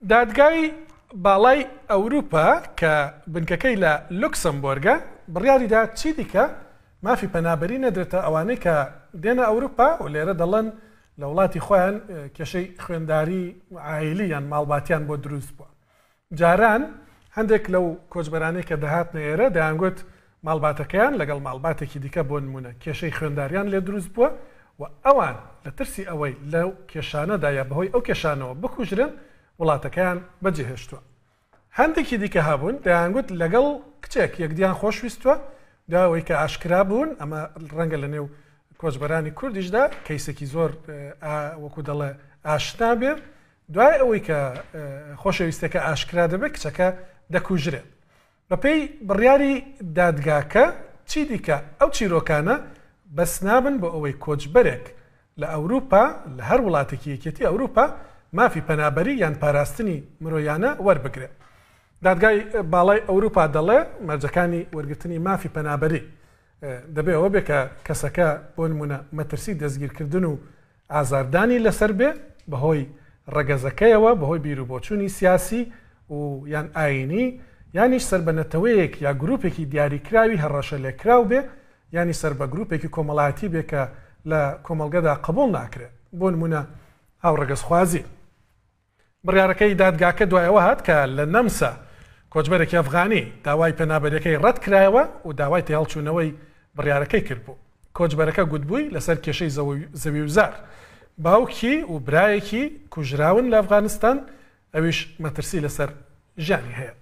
دادگای باڵای ئەوروپا کە بنکەکەی لە لوکسەمبۆرگە، بڕیاریدا چیدیکە مافی پەنابەری نەدرێتە ئەوانەی کە دێنە ئەوروپا و لێرە دەڵێن لە وڵاتی خۆیان کێشەی خوێنداری عایلی یان ماڵباتیان بۆ دروست بووە. جاران هەندێک لەو کۆچبەرانەی کە دەهاتنە ئێرە دەیانگوت ماڵباتەکەیان لەگەڵ ماڵباتێکی دیکە بۆ نموونە کێشەی خوێنداریان لێ دروست بووە و ئەوان لە ترسی ئەوەی لەو کێشانەدا یا بەهۆی ئەو کێشانەوە بکوژرێن وڵاتەکەیان بەجێهێشتووە. هەندێکی دیکە هەبوون دەیانگوت لەگەڵ کچێک یەکدیان خۆشویستووە، دوای ئەوەی کە ئاشکرا بوون، ئەمە ڕەنگە لە نێو کۆچبەرانی کوردیشدا کەیسێکی زۆر وەکو دەڵێ ئاشنا بێ، دوای ئەوەی کە خۆشەویستەکە ئاشکرا دەبێت کچەکە دەکوژرێت. بەپێی بڕیاری دادگاکە چیدیکە ئەو چیرۆکانە بەس نابن بۆ ئەوەی کۆچبەرێک لە ئەوروپا لە هەر وڵاتێکی یەکێتی ئەوروپا مافی پەنابەری یان پاراستنی مرۆیانە وەربگرێت. دادگای باڵای ئەوروپا دەڵێ مەرجەکانی وەرگرتنی مافی پەنابەری دەبێ ئەوە بێ کە کەسەکە بۆ نموونە مەترسی دەستگیرکردن و ئازاردانی لەسەر بێ بەهۆی ڕەگەزەکەیەوە، بەهۆی بیروبۆچوونی سیاسی و یان ئایینی، یانیش سەر بە نەتەوەیەک یا گرووپێکی دیاریکراوی هەڕەشەلێکراو بێ، یانیش سەر بە گرووپێکی کۆمەڵایەتی بێ کە لە کۆمەڵگەدا قبووڵ ناکرێ، بۆ نموونە هاوڕەگەزخوازی. بڕیارەکەی دادگاکە دوای ئەوە هات کە لە نەمسا کۆچبەرێکی ئەفغانی داوای پەنابەریەکەی ڕەتکرایەوە و داوای تێهەڵچوونەوەی بڕیارەکەی کردبوو. کۆچبەرەکە گوتبووی لەسەر کێشەی زەویوزار باوکی و برایەکی کوژراون لە ئەفغانستان، ئەویش مەترسی لەسەر ژیانی هەیە.